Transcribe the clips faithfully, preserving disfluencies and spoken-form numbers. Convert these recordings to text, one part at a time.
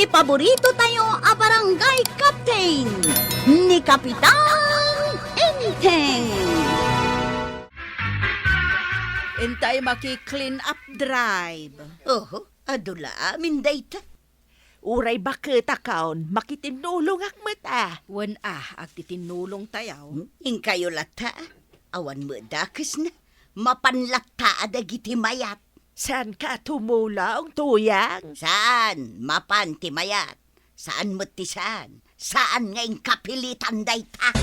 Paborito tayo a barangay captain, ni Kapitan Enteng. Entay maki-clean up drive. Oho, adu la amin dayta. Uray baket a kaon, makitinnulongak met a. Wen a, agtitinnulong tayo. Hmm, inkayo latta, awan met dakesna. Mapan latta a dagiti mayat. Saanka a tumulong, Tuyang? Saan, mapan ti mayat. Saan met ti saan. Saan nga inkapilitan dayta.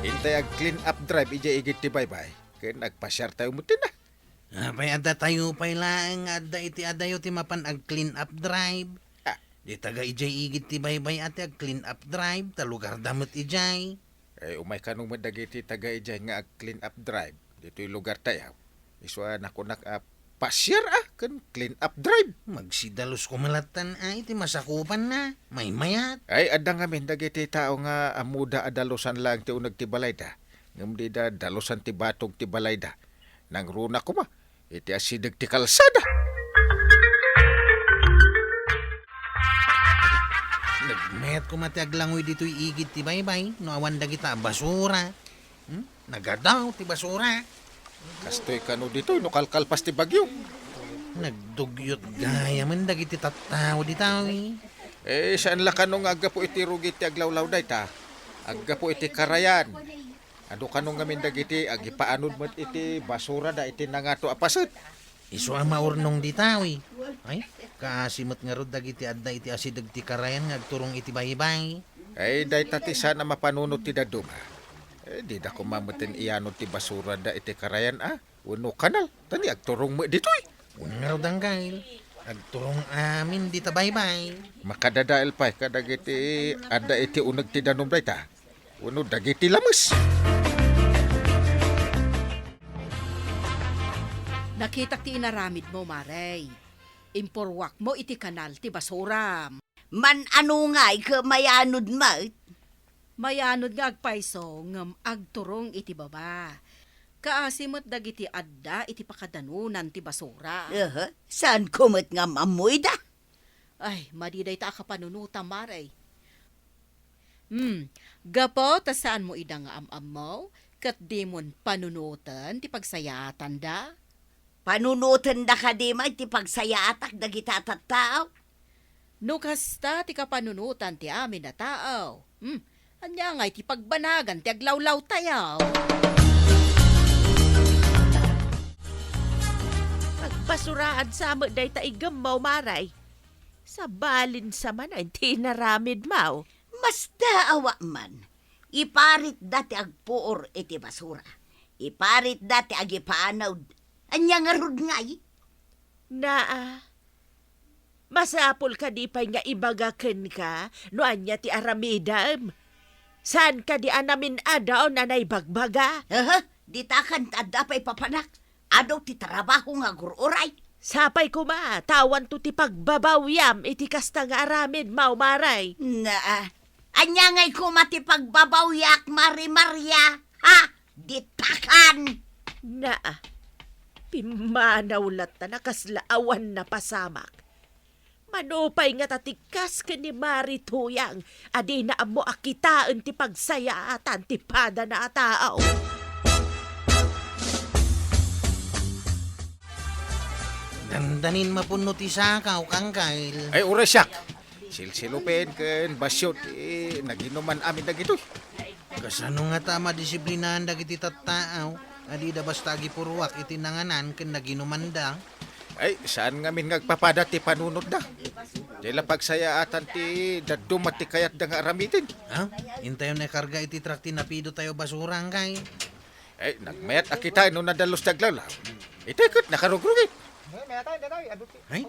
Intay ag-clean up drive idiay igid ti baybay. Ken agpasiar tayo met tina. Apay, adda tayo pay laeng nga adda iti adayo ti mapan ag-clean up drive. Ah. Di taga idiay igid ti baybay a ti ag-clean up drive, ta lugarda met idiay. Eh, umay kano met dagiti taga idiay nga ag-clean up drive ditoy lugar tayo. Isu a nakunak a pasiar a ken clean up drive. Magsidalus koma lattan a iti masakupanna. Maymayat. Ay, adda ngamin dagiti tao nga ammoda a dalusan laeng ti uneg ti balayda. Ngem dida dalusan ti batog ti balayda. Nangruna koma iti asideg ti kalsada. Nagmayat koma ti aglangoy ditoy igid ti baybay no awan dagita a basura. Hmm? Nagadaw ti basura. Kastoy kano ditoy no kalkalpas ti bagyo. Nagdugyot gayamen dagiti tattao ditoy. Eh, saan la kano nga aggapu iti rugi ti aglawlaw dayta? Aggapu iti karayan. Adu kano ngamin dagiti agipaanod met iti basurada iti nangato a paset? Isu a maurnong ditoy. Ay, kaasi met ngarud dagiti adda iti asideg ti karayan nga agturong iti baybay. Ay, dayta ti saan a mapanunot ti dadduma. Eh, dida koma metten ianod ti basurada iti karayan a wenno kanal, ta ni agturong met ditoy. Wen ngarud, Anggail, agturong amin dita baybay. Makadadael pay kadagiti adda iti uneg ti danum dayta. Wenno dagiti lames. Nakitak ti inaramidmo, Mare. Impurruakmo iti kanal ti basura. Man-ano ngay ket mayanod met? Mayanod nga agpayso ngem agturong iti baba. Kaasi met dagiti adda iti pakadanunan ti basura. Aha, saanko met nga am-ammoyda? Ay, madi dayta a kapanunotam, Mare. Hmm, gapu ta saanmo ida nga am-ammo, ket dimon panunoten ti pagsayaatanda? Panunotenda kadi met ti pagsayaatak dagita a tattao? No kasta ti kapanunotan ti amin a tao, hmm, ania ngay ti pagbanagan ti aglawlawtayo? Agbasuraan sa met dayta igemmo, Mare. Sabalin sa manen ti inaramidmo. Masta awa man, iparitda ti agpuor iti basura. Iparitda ti agipaanod. Ania ngarud ngay? Naa, masapul kadi pay nga ibaga kenka no ania ti aramidem? Saan kadi a namin-adaw a naibagbaga? Aha, ditakan ta adda pay papanak. Adu ti trabaho nga agur-uray. Sapay koma, ta awanto ti pagbabawiam iti kasta nga aramidmo, Mare. Naa, ania ngay koma ti pagbabawyak, Mare Maria? Ha? Ditakan! Naa, pimmanaw latta a kasla awan napasamak. Mano pay ngata ti kas ken ni Mare Tuyang a dina ammo a kitaen ti pagsayaatan ti padana a tao. Dandanin mapunno ti sakaw, Kangkal. Ay, uray siak. Silsilupen ken basyo ti naginuman amin dagitoy. Kasano ngata a madisiplinaan dagiti tattao a dida basta agipurruak iti nanganan ken naginumanda? Ay, saan ngamin nga agpapada ti panunotda. Diay la pagsayaatan ti dadduma ti kayatda nga aramiden. Ha? Intayon a ikarga iti truck ti napidotayo basura, Kangkal. Ay, nagmayat a kitaen no nadalus ti aglawlaw. Itay ket nakarugrugit. Ay,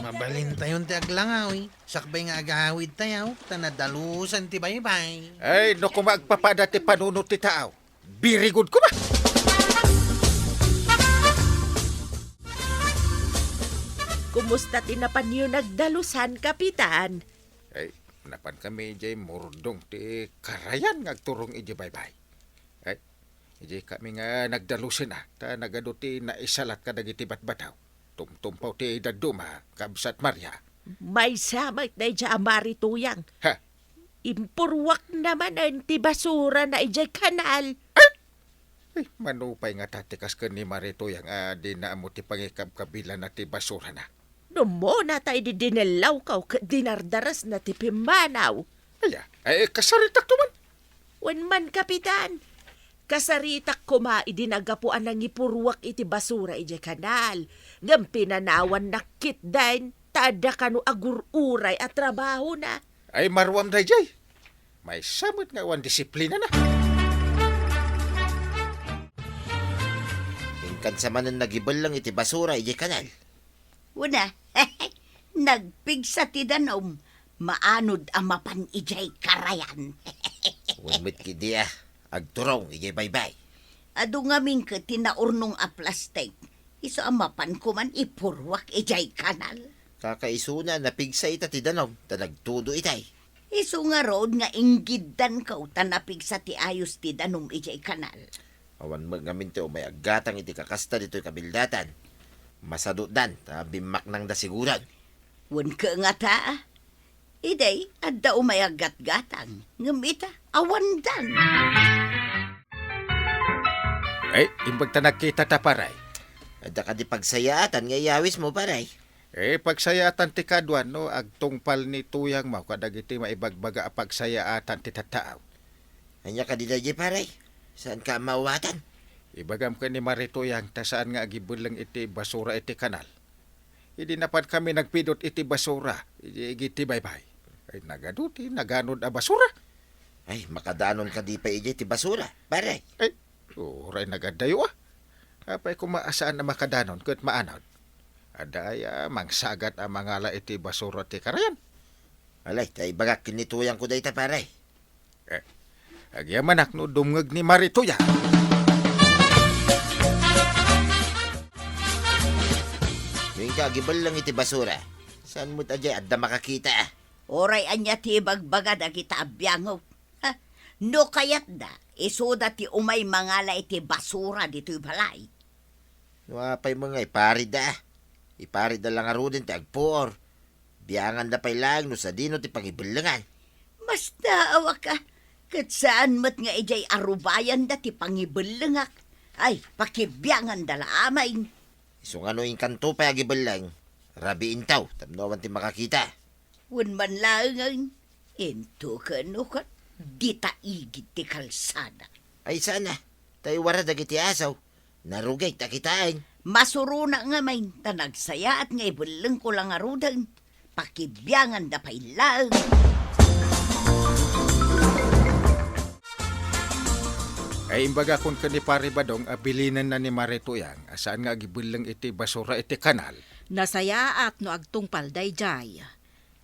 mabalintayon ti aglangaw, eh. Sakbay nga agawidtayo, ta nadalusan ti baybay. Ay, no koma agpapada ti panunot ti tao, birigod koma. Kumusta ti napanyo nagdalusan, Kapitan? Ay, napankami idiay murdong ti karayan nga agturong idiay baybay. Ay, idiay kami nga nagdalusen a, ta nagadu ti naisalat kadagiti batbataw. Tumtumpaw ti dadduma, kabsat Maria. Maysa met daydiay a Mari Tuyang. Ha? Impurwakna manen ti basurana idiay kanal. Ay, mano pay ngata ti kas ken ni Mari Tuyang a dina ammo ti pangikabkabilana ti basurana? Dummona ta idi dinellawko ket dinardarasna ti pimmanaw. Aya, ay, kasaritakto man. Wen man, Kapitan. Kasaritak koma idi naggapu a nangipurwak iti basura idiay kanal, ngem pinanawannak ketdin ta adda kano agur-uray a trabahona. Ay, maruam daydiay. Maysa met nga awan disiplinana. Inkan sa manen nagibelleng iti basura idiay kanal. Una, nagpigsa ti danum, maanod a mapan idiay karayan. Wen met ketdi a, agturong idiay baybay. Adu ngamin ket ti naurnong a plastik, isu a mapan koman ipurwak idiay kanal. Kakaisuna a napigsa ita ti danum, ta nagtudo itay. Isu ngarud nga inggiddanko ta napigsa ti ayos ti danum idiay kanal. Awan met ngamin ti umay aggatang iti kakasta ditoy kabildatan. Masadudan ta bimmaknangda siguran. Wen ket ngata, idi adda umay aggatgatang, ngem ita, awandan. Ay, imbag ta nagkita ta, pare. Adda kadi pagsayaatan nga iyawismo, pare? Eh, pagsayaatan ti kaduan, no, agtungpal ni Tuyang mo kadagiti maibagbaga a pagsayaatan ti tattao. Ania kadi daydiay, pare? Saanka a maawatan? Ibagam ken ni Mari Tuyang ta saan nga agibelleng iti basura iti kanal. Idi napankami nagpidut iti basura, iti, iti baybay. Ay, nagadu ti naganod a basura. Ay, makadanon kadi pay idiay ti basura, pare? Ay, uray nagadayo, ah. Apay koma a saan a makadanon ket maanod? Adda aya mangsagat a mangala iti basura ti karayan? Alay, ta ibagak ken ni Tuyangko dayta, pare. Eh, agyamanak no dumngeg ni Mari Tuyang. No inka agibelleng iti basura, saan met a diay adda makakita? Uray ania ti ibagbaga dagita a biangko? Ha? No kayatda, isuda ti umay mangala iti basura ditoy balay. No apay met nga iparitda, iparitda la ngaruden ti agpuor. Bianganda pay laeng no sadino ti pangibellengan. Masdaawaka, ket saan met nga idiay arubayanda ti pangibellengak. Ay, pakibianganda la amin. Isu nga no inkanto pay agibelleng, rabiinto tapno awan ti makakita. Wen man laengen, into ken no ket, dita igid ti kalsada. Ay, saan a, ta iwara dagiti asaw, narugit a kitaen. Masurona ngamin ta nagsayaat nga ibellengko la ngaruden. Pakibianganda pay laeng. Ay, imbagakon ken ni Pare Badong a bilinenna ni Mare Tuyang a saan nga agibelleng iti basura iti kanal. Nasayaat no agtungpal daydiay.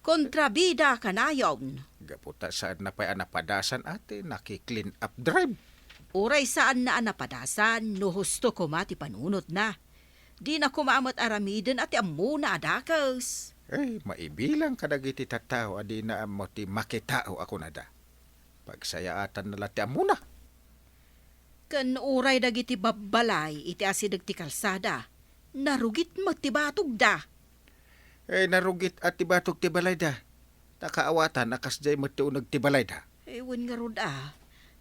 Kontrabida kanayon. Gapu ta saanna pay a napadasan a ti naki-clean up drive. Uray saanna a napadasan no husto koma ti panunotna. Dina koma met aramiden a ti ammona a dakes. Ay, maibilang kadagiti tattao a dina ammo ti makitao a kunada. Pagsayaatanna la ti ammona. Ken uray dagiti babbalay iti asideg ti kalsada, narugit met ti batogda. Eh, narugit a ti batog ti balayda. Ta kaawatan a kasdiay met ti uneg ti balayda. Eh, wen ngarud a,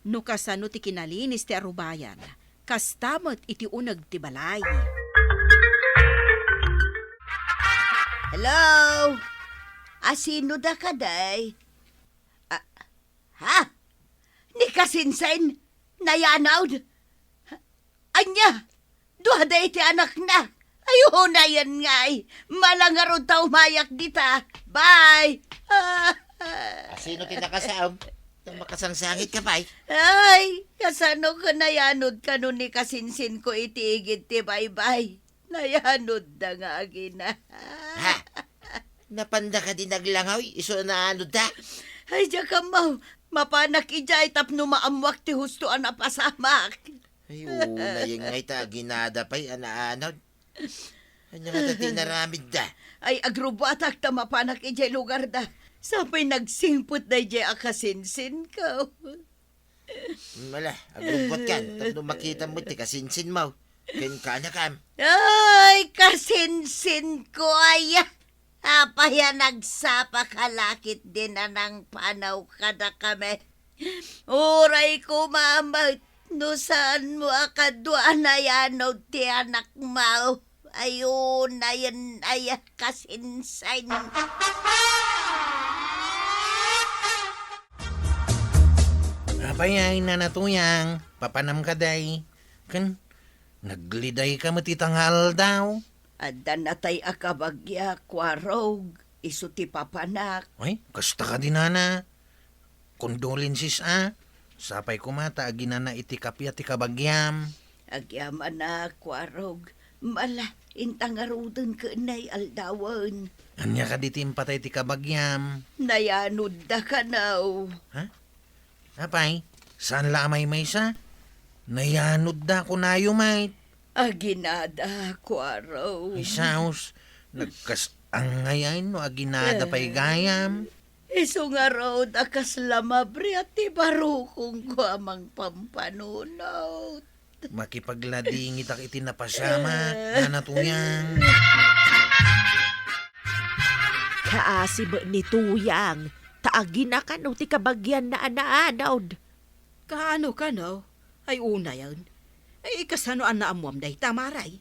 no kasano ti kinalinis ti arubayan, kasta met iti uneg ti balay. Hello? Asino da kaday? Ah, ha? Ni Kasinsin? Nayanod? Ania? Dua da iti anakna? Ay, unayen ngay. Mala ngarud ta umayak dita. Bye! Ah, ah. Asino ti nakasaom? Ta makasangsangitka pay. Ay, kasano ka nayanod kano ni Kasinsin ko iti igid ti baybay? Nayanodda nga agina. Ha? Napanda kadi naglangaw, isu a naanodda? Ay, diak ammo. Mapanak idiay tapno maammoak ti husto a napasamak. Ay, unayen ngay ta aginada pay a naanod. Ania ngata ti inaramidda? Ay, agrubbuatak ta mapanak idiay lugarda. Sapay nagsingpet daydiay a Kasinsinko. Mala, agrubbuatkan, tapno makitam met ti Kasinsinmo. Ken kaanakam. Ay, kasinsinko aya. Apay a nagsapa ka lakit di nanangpanaw kadakami? Uray koma met no saanmo a kadua a nayanod ti anakmo. Ayo, nayen aya kasinsin. Apay ay, Nana Tuyang, papanam kadi? Ken nagliday ka met ita nga aldaw. Adda natay a kabagia, Kuarog, isu ti papanak. Ay, kasta kadi, Nana? Condolences a. Sapay koma ta aginana iti kappia ti kabagiam. Agyamanak, Kuarog. Mala, inta ngaruden ken nay aldawen. Ania kadi ti impatay ti kabagiam? Nayanodda kano. Ha? Apay, saan la a maymaysa? Nayanodda kunayo met. Aginada, Kuarog. Ay, saos, nagkas-angay ay no aginada pay gayam. Isu ngarud a kasla mabriat ti barukongko a mangpampanunot. Makipagladingitak iti napasamak, Nana Tuyang. Kaasi met ni Tuyang, ta agina kano ti kabagianna a naanod. Kaano kano? Ay unayen. Ay, kasano a naammuam dayta, Maray?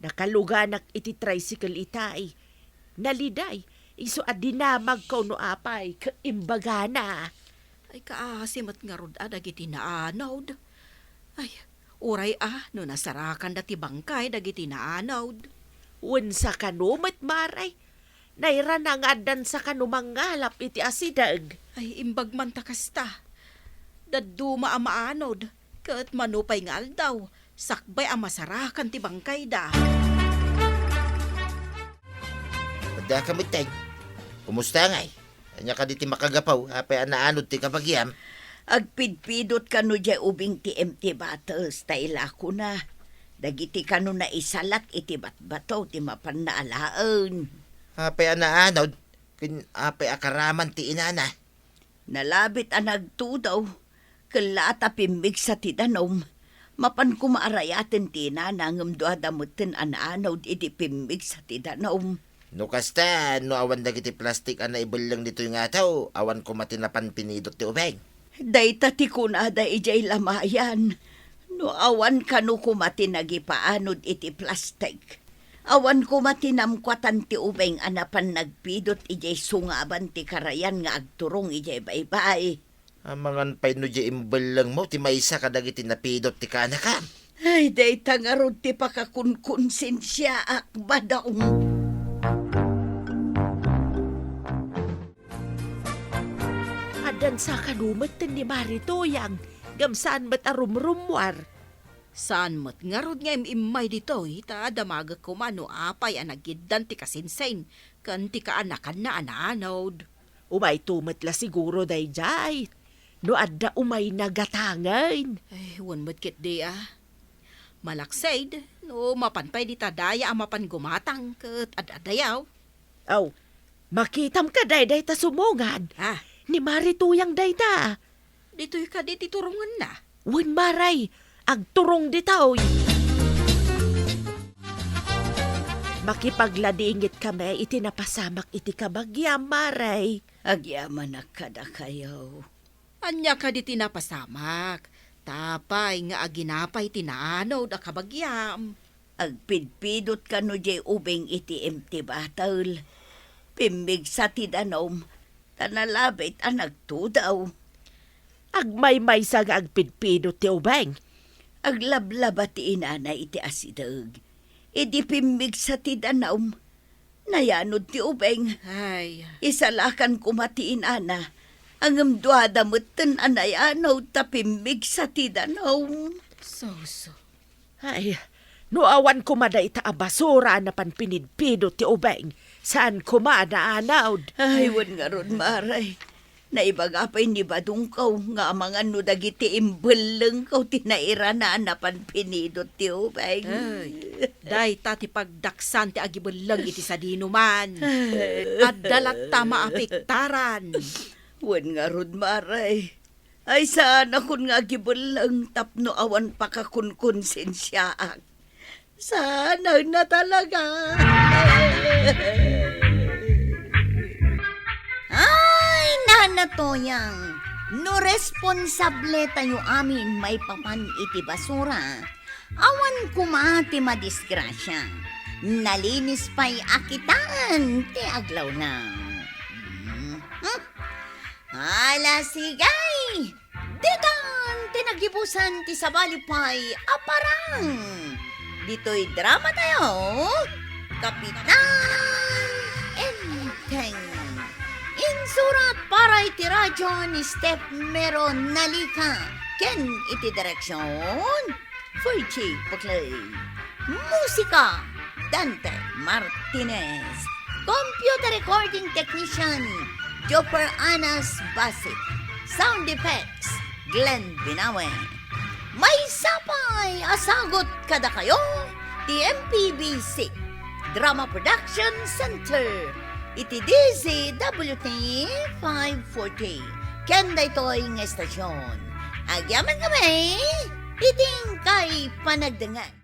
Nakaluganak iti tricycle itay. Naliday, isu a dinamagko no apay ket imbagana. Ay, kaasi met ngarud a dagiti naanod. Ay, uray a no nasarakanda ti bangkay dagiti naanod. Wen sakano met, Maray? Nairana nga addan sakano mangalap iti asideg. Ay, imbag man ta kasta. Dadduma a maanod, ket mano pay nga aldaw, sakbay a masarakan ti bangkayda. Adda ka met, Tay. Kumusta ngay? Ania kadi ti makagapu, apay a naanod ti kabagiam? Agpidpidot kano diay ubing ti empty bottles, ta ilakona. Dagiti kano naisalak iti batbato ti mapanna alaen. Apay a naanod, ken apay a karaman ti inana? Nalabit a nagtudaw, ket la ta pimmigsa ti danum. Mapan koma a rayaten ti inana ngem duada metten a naanod idi pimmigsa ti danum. No kasta, no awan dagiti plastik a naibelleng ditoy nga adaw, awan koma ti napan pinidot ti ubing. Dayta ti kunada idiay lamayan, no awan kano koma ti nagipaanod iti plastik. Awan koma ti namkuatan ti ubing a napan nagpidot idiay sungaban ti karayan nga agturong idiay baybay. Amangan pay no diay imbellengmo ti maysa kadagiti napidot ti kaanakam. Ay, dayta ngarud ti pakakunkonsensiaak, Badong. Addan sakano metten ni Mari Tuyang, ngem saan met a rumrummuar. Saan met ngarud nga im-immay ditoy, ta damagek koma no apay a nagyiddan ti kasinsin ken ti kaanakanna a naanod. Umayto met la siguro daydiay, no adda umayna gatangen. Ay, wen met ketdi a. Malaksid, no mapan pay dita daya a mapan gumatang ket ad-adayaw. Aw, makitam kadi dayta sumungad? Ah. Ni Mari Tuyang dayta. Ditoy kadi ti turongenna? Wen, Maray, agturong ditoy. Makipagladingit kami iti napasamak iti kabagiam, Maray. Agyamanak kadakayo. Ania kadi ti napasamak? Apay nga aginapay ti naanod a kabagiam? Agpidpidot kano diay ubing iti empty bottle. Pimmigsa ti danum, ta nalabit a nagtudaw. Agmaymaysa nga agpidpidot ti ubing. Aglablaba ti inana iti asideg. Idi pimmigsa ti danum, nayanod ti ubing. Ay. Isalakan koma ti inana, ngem duada metten a nayanod ta pimmigsa ti danum. Suso. Ay, no awan koma dayta a basura a napan pinidpidot ti ubing, saan koma a naanod. Ay, wen ngarud, Maray. Naibaga pay ni Badongko nga amangan no dagiti imbellengko ti nairana a napan pinidot ti ubing. Ay, dayta ti pagdaksan ti agibelleng iti sadino man. Adda latta maapektaran. Wen ngarud, Maray. Ay, saanakon nga agibelleng tapno awan pakakonkonsensiaak. Saanakna talaga. Ay, Nana Toyang, no responsable tayo amin maipapan iti basura, awan koma ti madisgrasia. Nalinis pay a kitaan ti aglawlaw. Hmm? Ala, sige! Ditan ti naggibusan ti sabali pay a parang. Ditoy drama tayo, Kapitan Enteng. Insurat para iti radyo ni Steph Mero Nalica ken iti direksyon, Virgie Buclay. Musika, Dante Martinez. Computer recording technician, Joper Anas Basit. Sound effects, Glenn Binawe. Maysa pay a sagut kadakayo ti M P B C Drama Production Center iti D Z W T five forty. Ken daytoy nga estasyon, agyamankami iti inkay panagdengngeg.